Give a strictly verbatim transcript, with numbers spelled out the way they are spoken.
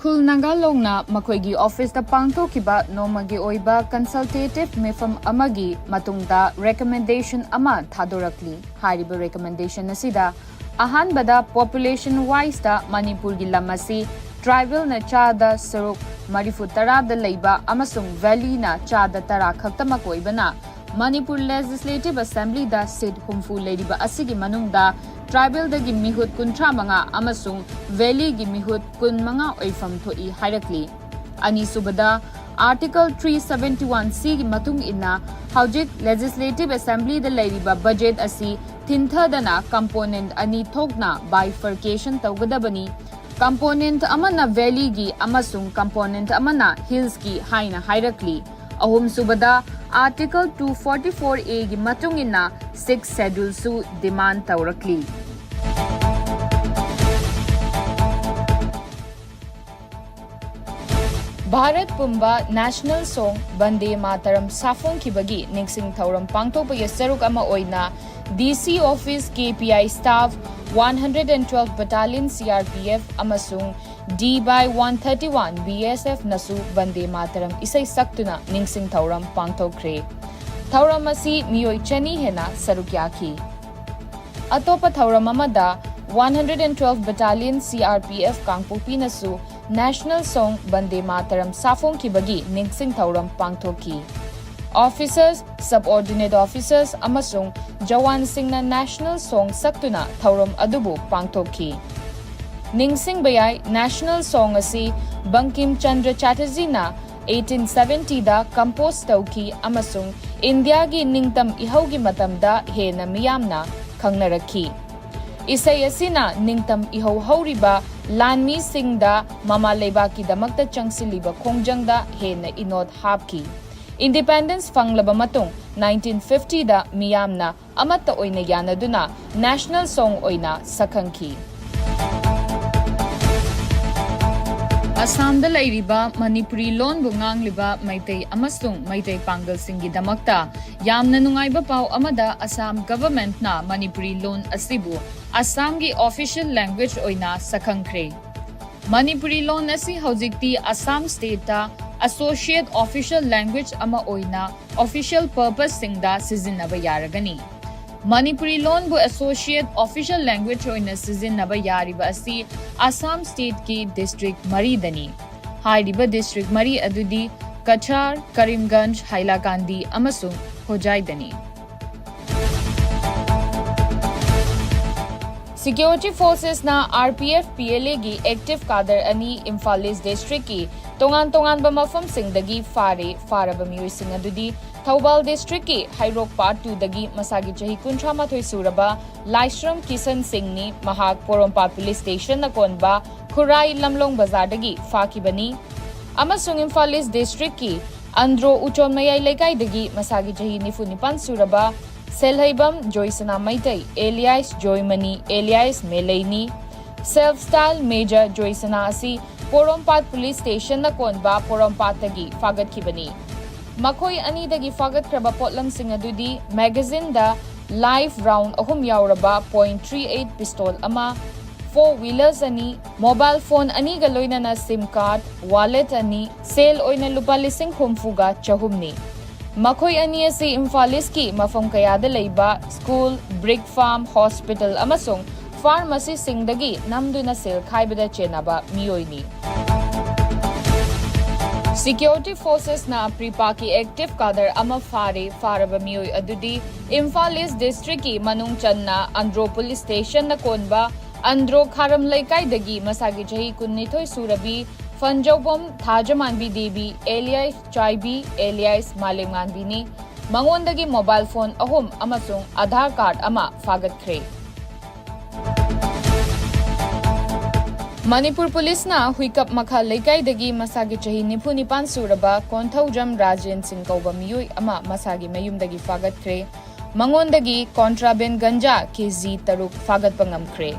School ꯅꯥꯒꯥꯂꯣꯡꯅ ꯃꯈꯣꯏꯒꯤ ꯑꯣꯐꯤꯁꯇ ꯄꯥꯡꯊꯣꯛꯈꯤꯕ ꯅꯣꯡꯃꯒꯤ ꯑꯣꯏꯕ consultative ꯃꯤꯐꯝ ꯑꯃꯒꯤ ꯃꯇꯨꯡꯗ recommendation ꯑꯃ ꯊꯥꯗꯣꯔꯛꯂꯤ꯫ ꯍꯥꯏꯔꯤꯕ recommendation ꯑꯁꯤꯗ ꯑꯍꯥꯟꯕꯗ population wiseꯇ ꯃꯅꯤꯄꯨꯔꯒꯤ ꯂꯝ ꯑꯁꯤ tribalꯅ ꯆꯥꯗ ꯁꯔꯨꯛ ꯃꯔꯤꯐꯨ ꯇꯔꯥꯗ ꯂꯩꯕ ꯑꯃꯁꯨꯡ valleyꯅ ꯆꯥꯗ ꯇꯔꯥ ꯈꯛꯇꯃꯛ ꯑꯣꯏꯕꯅ ꯃꯅꯤꯄꯨꯔ Legislative Assemblyꯗ seat ꯍꯨꯝꯐꯨ ꯂꯩꯔꯤꯕ ꯑꯁꯤꯒꯤ ꯃꯅꯨꯡꯗ tribalꯗꯒꯤ ꯃꯤꯍꯨꯠ ꯀꯨꯟꯊ꯭ꯔꯥ ꯃꯉꯥ ꯑꯃꯁꯨꯡ valleyꯒꯤ ꯃꯤꯍꯨꯠ ꯀꯨꯟ ꯃꯉꯥ ꯑꯣꯏꯐꯝ ꯊꯣꯛꯏ ꯍꯥꯏꯔꯛꯂꯤ꯫ ꯑꯅꯤꯁꯨꯕꯗ, Article three seventy-one Cꯒꯤ ꯃꯇꯨꯡ ꯏꯟꯅ ꯍꯧꯖꯤꯛ Legislative Assemblyꯗ ꯂꯩꯔꯤꯕ budget ꯑꯁꯤ ꯊꯤꯟꯊꯗꯅ component ꯑꯅꯤ ꯊꯣꯛꯅ bifurcation ꯇꯧꯒꯗꯕꯅꯤ꯫ Component ꯑꯃꯅ valleyꯒꯤ ꯑꯃꯁꯨꯡ component ꯑꯃꯅ hillsꯀꯤ ꯍꯥꯏꯅ ꯍꯥꯏꯔꯛꯂꯤ꯫ ꯑꯍꯨꯝꯁꯨꯕꯗ, Article two forty-four Aꯒꯤ ꯃꯇꯨꯡ ꯏꯟꯅ Sixth Scheduleꯁꯨ demand ꯇꯧꯔꯛꯂꯤ꯫ ꯚꯥꯔꯠ ꯄꯨꯝꯕ National Song ꯕꯟꯗꯦ ꯃꯥꯇꯔꯝ ꯁꯥꯐꯣꯡꯈꯤꯕꯒꯤ ꯅꯤꯡꯁꯤꯡ ꯊꯧꯔꯝ ꯄꯥꯡꯊꯣꯛꯄꯒꯤ ꯁꯔꯨꯛ ꯑꯃ ꯑꯣꯏꯅ DC Office KPI staff, one hundred and twelve Battalion CRPF ꯑꯃꯁꯨꯡ D by one thirty-one BSFꯅꯁꯨ ꯕꯟꯗꯦ ꯃꯥꯇꯔꯝ ꯏꯁꯩ ꯁꯛꯇꯨꯅ ꯅꯤꯡꯁꯤꯡ ꯊꯧꯔꯝ ꯄꯥꯡꯊꯣꯛꯈ꯭ꯔꯦ꯫ ꯊꯧꯔꯝ ꯑꯁꯤ ꯃꯤꯑꯣꯏ ꯆꯅꯤ ꯍꯦꯟꯅ ꯁꯔꯨꯛ ꯌꯥꯈꯤ꯫ ꯑꯇꯣꯞꯄ ꯊꯧꯔꯝ ꯑꯃꯗ, one hundred and twelve Battalion CRPF ꯀꯥꯡꯄꯣꯛꯄꯤꯅꯁꯨ National Song ꯕꯟꯗꯦ ꯃꯥꯇꯔꯝ ꯁꯥꯐꯣꯡꯈꯤꯕꯒꯤ ꯅꯤꯡꯁꯤꯡ ꯊꯧꯔꯝ ꯄꯥꯡꯊꯣꯛꯈꯤ꯫ Officers, subordinate officers ꯑꯃꯁꯨꯡ ꯖꯋꯥꯟꯁꯤꯡꯅ National Song ꯁꯛꯇꯨꯅ ꯊꯧꯔꯝ ꯑꯗꯨꯕꯨ ꯄꯥꯡꯊꯣꯛꯈꯤ꯫ ꯅꯤꯡꯁꯤꯡꯕ ꯌꯥꯏ, National Song ꯑꯁꯤ ꯕꯪꯀꯤꯝ ꯆꯟꯗ꯭ꯔ ꯆꯥꯇꯔꯖꯤꯅ eighteen seventyꯗ compose ꯇꯧꯈꯤ ꯑꯃꯁꯨꯡ ꯏꯟꯗꯤꯌꯥꯒꯤ ꯅꯤꯡꯇꯝ ꯏꯍꯧꯒꯤ ꯃꯇꯝꯗ ꯍꯦꯟꯅ ꯃꯤꯌꯥꯝꯅ ꯈꯪꯅꯔꯛꯈꯤ꯫ ꯏꯁꯩ ꯑꯁꯤꯅ ꯅꯤꯡꯇꯝ ꯏꯍꯧ ꯍꯧꯔꯤꯕ ꯂꯥꯟꯃꯤꯁꯤꯡꯗ ꯃꯃꯥ ꯂꯩꯕꯥꯛꯀꯤꯗꯃꯛꯇ ꯆꯪꯁꯤꯜꯂꯤꯕ ꯈꯣꯡꯖꯪꯗ ꯍꯦꯟꯅ ꯏꯅꯣꯠ ꯍꯥꯞꯈꯤ꯫ Independence ꯐꯪꯂꯕ ꯃꯇꯨꯡ nineteen fiftyꯗ ꯃꯤꯌꯥꯝꯅ ꯑꯃꯠꯇ ꯑꯣꯏꯅ ꯌꯥꯅꯗꯨꯅ National Song ꯑꯣꯏꯅ ꯁꯛꯈꯪꯈꯤ꯫ ꯑꯁꯥꯝꯗ ꯂꯩꯔꯤꯕ ꯃꯅꯤꯄꯨꯔꯤ ꯂꯣꯟꯕꯨ ꯉꯥꯡꯂꯤꯕ ꯃꯩꯇꯩ ꯑꯃꯁꯨꯡ ꯃꯩꯇꯩ ꯄꯥꯡꯒꯜꯁꯤꯡꯒꯤꯗꯃꯛꯇ ꯌꯥꯝꯅ ꯅꯨꯡꯉꯥꯏꯕ ꯄꯥꯎ ꯑꯃꯗ ꯑꯁꯥꯝ governmentꯅ ꯃꯅꯤꯄꯨꯔꯤ ꯂꯣꯟ ꯑꯁꯤꯕꯨ ꯑꯁꯥꯝꯒꯤ official language ꯑꯣꯏꯅ ꯁꯛꯈꯪꯈ꯭ꯔꯦ꯫ ꯃꯅꯤꯄꯨꯔꯤ ꯂꯣꯟ ꯑꯁꯤ ꯍꯧꯖꯤꯛꯇꯤ ꯑꯁꯥꯝ ꯁ꯭ꯇꯦꯠꯇ ꯑꯦꯁꯣꯁꯤꯌꯦꯠ ꯑꯣꯐꯤꯁꯤꯌꯦꯜ ꯂꯦꯡꯒ꯭ꯋꯦꯖ ꯑꯃ ꯑꯣꯏꯅ ꯑꯣꯐꯤꯁꯤꯌꯦꯜ ꯄꯔꯄꯁꯁꯤꯡꯗ ꯁꯤꯖꯤꯟꯅꯕ ꯌꯥꯔꯒꯅꯤ꯫ ꯃꯅꯤꯄꯨꯔꯤ ꯂꯣꯟꯕꯨ ꯑꯦꯁꯣꯁꯤꯌꯦꯠ ꯑꯣꯐꯤꯁꯤꯌꯦꯜ ꯂꯦꯡꯒ꯭ꯋꯦꯖ ꯑꯣꯏꯅ ꯁꯤꯖꯤꯟꯅꯕ ꯌꯥꯔꯤꯕ ꯑꯁꯤ ꯑꯁꯥꯝ ꯁ꯭ꯇꯦꯠꯀꯤ ꯗꯤꯁꯇ꯭ꯔꯤꯛ ꯃꯔꯤꯗꯅꯤ꯫ ꯍꯥꯏꯔꯤꯕ ꯗꯤꯁꯇ꯭ꯔꯤꯛ ꯃꯔꯤ ꯑꯗꯨꯗꯤ ꯀꯆꯥꯔ, ꯀꯔꯤꯝꯒꯟꯖ, ꯍꯥꯏꯂꯥꯀꯥꯟꯗꯤ ꯑꯃꯁꯨꯡ ꯍꯣꯖꯥꯏꯗꯅꯤ꯫ ꯁꯤꯀ꯭ꯌꯨꯔꯤꯇꯤ ꯐꯣꯔꯁꯦꯁꯅ R P F, P L ꯑꯦꯒꯤ ꯑꯦꯛꯇꯤꯚ ꯀꯥꯗꯔ ꯑꯅꯤ ꯏꯝꯐꯥꯜ ꯏꯁ ꯗꯤꯁꯇ꯭ꯔꯤꯛꯀꯤ ꯇꯣꯉꯥꯟ ꯇꯣꯉꯥꯟꯕ ꯃꯐꯝꯁꯤꯡꯗꯒꯤ ꯐꯥꯔꯦ꯫ ꯐꯥꯔꯕ ꯃꯤꯑꯣꯏꯁꯤꯡ ꯑꯗꯨꯗꯤ ꯊꯧꯕꯥꯜ ꯗꯤꯁꯇ꯭ꯔꯤꯛꯀꯤ ꯍꯩꯔꯣꯛ ꯄꯥꯔꯠ ꯇꯨꯗꯒꯤ ꯃꯁꯥꯒꯤ ꯆꯍꯤ ꯀꯨꯟꯊ꯭ꯔꯥ ꯃꯥꯊꯣꯏ ꯁꯨꯔꯕ ꯂꯥꯏꯁ꯭ꯔꯝ ꯀꯤꯁꯟ ꯁꯤꯡꯅꯤ꯫ ꯃꯍꯥꯛ ꯄꯣꯔꯣꯝꯄꯥꯠ ꯄꯨꯂꯤꯁ ꯁ꯭ꯇꯦꯁꯟꯅ ꯀꯣꯟꯕ ꯈꯨꯔꯥꯏ ꯂꯝꯂꯣꯡ ꯕꯖꯥꯔꯗꯒꯤ ꯐꯥꯈꯤꯕꯅꯤ꯫ ꯑꯃꯁꯨꯡ ꯏꯝꯐꯥꯜ ꯏꯁ ꯗꯤꯁꯇ꯭ꯔꯤꯛꯀꯤ ꯑꯟꯗ꯭ꯔꯣ ꯎꯆꯣꯟ ꯃꯌꯥꯏ ꯂꯩꯀꯥꯏꯗꯒꯤ ꯃꯁꯥꯒꯤ ꯆꯍꯤ ꯅꯤꯐꯨ ꯅꯤꯄꯥꯟ ꯁꯨꯔꯕ ꯁꯦꯜꯍꯩꯕꯝ ꯖꯣꯏꯁꯅꯥ ꯃꯩꯇꯩ, ꯑꯦꯂꯤꯌꯥꯁ ꯖꯣꯏꯃꯅꯤ, ꯑꯦꯂꯤꯌꯥꯁ ꯃꯦꯂꯩꯅꯤ, ꯁꯦꯜꯐ ꯁ꯭ꯇꯥꯏꯜ ꯃꯦꯖꯔ ꯖꯣꯏꯁꯅꯥ ꯑꯁꯤ ꯄꯣꯔꯣꯝꯄꯥꯠ ꯄꯨꯂꯤꯁ ꯁ꯭ꯇꯦꯁꯟꯅ ꯀꯣꯟꯕ ꯄꯣꯔꯣꯝꯄꯥꯠꯇꯒꯤ ꯐꯥꯒꯠꯈꯤꯕꯅꯤ꯫ ꯃꯈꯣꯏ ꯑꯅꯤꯗꯒꯤ ꯐꯥꯒꯠꯈ꯭ꯔꯕ ꯄꯣꯠꯂꯝꯁꯤꯡ ꯑꯗꯨꯗꯤ ꯃꯦꯒꯥꯖꯤꯟꯗ ꯂꯥꯏꯐ ꯔꯥꯎꯟ ꯑꯍꯨꯝ ꯌꯥꯎꯔꯕ ꯄꯣꯏꯟ ꯊ꯭ꯔꯤ ꯑꯩꯠ ꯄꯤꯁꯇꯣꯜ ꯑꯃ, ꯐꯣꯔ ꯋꯤꯂꯔꯁ ꯑꯅꯤ, ꯃꯣꯕꯥꯏꯜ ꯐꯣꯟ ꯑꯅꯤꯒ ꯂꯣꯏꯅꯅ ꯁꯤꯝ ꯀꯥꯔꯗ, ꯋꯥꯂꯦꯠ ꯑꯅꯤ, ꯁꯦꯜ ꯑꯣꯏꯅ ꯂꯨꯄꯥ ꯂꯤꯁꯤꯡ ꯍꯨꯝꯐꯨꯒ ꯆꯍꯨꯝꯅꯤ꯫ ꯃꯈꯣꯏ ꯑꯅꯤ ꯑꯁꯤ ꯏꯝꯐꯥꯜ ꯏꯁꯀꯤ ꯃꯐꯝ ꯀꯌꯥꯗ ꯂꯩꯕ ꯁ꯭ꯀꯨꯜ, ꯕ꯭ꯔꯤꯛ ꯐꯥꯔꯝ, ꯍꯣꯁꯄꯤꯇꯥꯜ ꯑꯃꯁꯨꯡ ꯐꯥꯔꯃꯥꯁꯤꯁꯤꯡꯗꯒꯤ ꯅꯝꯗꯨꯅ ꯁꯦꯜ ꯈꯥꯏꯕꯗ ꯆꯦꯟꯅꯕ ꯃꯤꯑꯣꯏꯅꯤ꯫ ꯁꯤꯀ꯭ꯌꯨꯔꯤꯇꯤ ꯐꯣꯔꯁꯦꯁꯅ ꯄ꯭ꯔꯤꯄꯥꯛꯀꯤ ꯑꯦꯛꯇꯤꯚ ꯀꯥꯗꯔ ꯑꯃ ꯐꯥꯔꯦ꯫ ꯐꯥꯔꯕ ꯃꯤꯑꯣꯏ ꯑꯗꯨꯗꯤ ꯏꯝꯐꯥꯜ ꯏꯁ ꯗꯤꯁꯇ꯭ꯔꯤꯛꯀꯤ ꯃꯅꯨꯡ ꯆꯟꯅ ꯑꯟꯗ꯭ꯔꯣ ꯄꯨꯂꯤꯁ ꯁ꯭ꯇꯦꯁꯟꯅ ꯀꯣꯟꯕ ꯑꯟꯗ꯭ꯔꯣ ꯈꯥꯔꯝ ꯂꯩꯀꯥꯏꯗꯒꯤ ꯃꯁꯥꯒꯤ ꯆꯍꯤ ꯀꯨꯟꯅꯤꯊꯣꯏ ꯁꯨꯔꯕꯤ ꯐꯟꯖꯧꯕꯝ ꯊꯥꯖꯃꯥꯟꯕꯤ ꯗꯦꯕꯤ, ꯑꯦꯂꯤꯌꯥꯁ ꯆꯥꯏꯕꯤ, ꯑꯦꯂꯤꯌꯥꯁ ꯃꯥꯂꯦꯝꯉꯥꯟꯕꯤꯅꯤ꯫ ꯃꯉꯣꯟꯗꯒꯤ ꯃꯣꯕꯥꯏꯜ ꯐꯣꯟ ꯑꯍꯨꯝ ꯑꯃꯁꯨꯡ ꯑꯙꯥꯔ ꯀꯥꯔꯗ ꯑꯃ ꯐꯥꯒꯠꯈ꯭ꯔꯦ꯫ ꯃꯅꯤꯄꯨꯔ ꯄꯨꯂꯤꯁꯅ ꯍꯨꯏꯀꯞ ꯃꯈꯥ ꯂꯩꯀꯥꯏꯗꯒꯤ ꯃꯁꯥꯒꯤ ꯆꯍꯤ ꯅꯤꯐꯨ ꯅꯤꯄꯥꯟ ꯁꯨꯔꯕ ꯀꯣꯟꯊꯧꯖꯝ ꯔꯥꯖꯦꯟ ꯁꯤꯡ ꯀꯧꯕ ꯃꯤꯑꯣꯏ ꯑꯃ ꯃꯁꯥꯒꯤ ꯃꯌꯨꯝꯗꯒꯤ ꯐꯥꯒꯠꯈ꯭ꯔꯦ꯫ ꯃꯉꯣꯟꯗꯒꯤ ꯀꯣꯟꯇ꯭ꯔꯥꯕꯦꯟ ꯒꯟꯖꯥ ꯀꯦ ꯖꯤ ꯇꯔꯨꯛ ꯐꯥꯒꯠꯄ ꯉꯝꯈ꯭ꯔꯦ꯫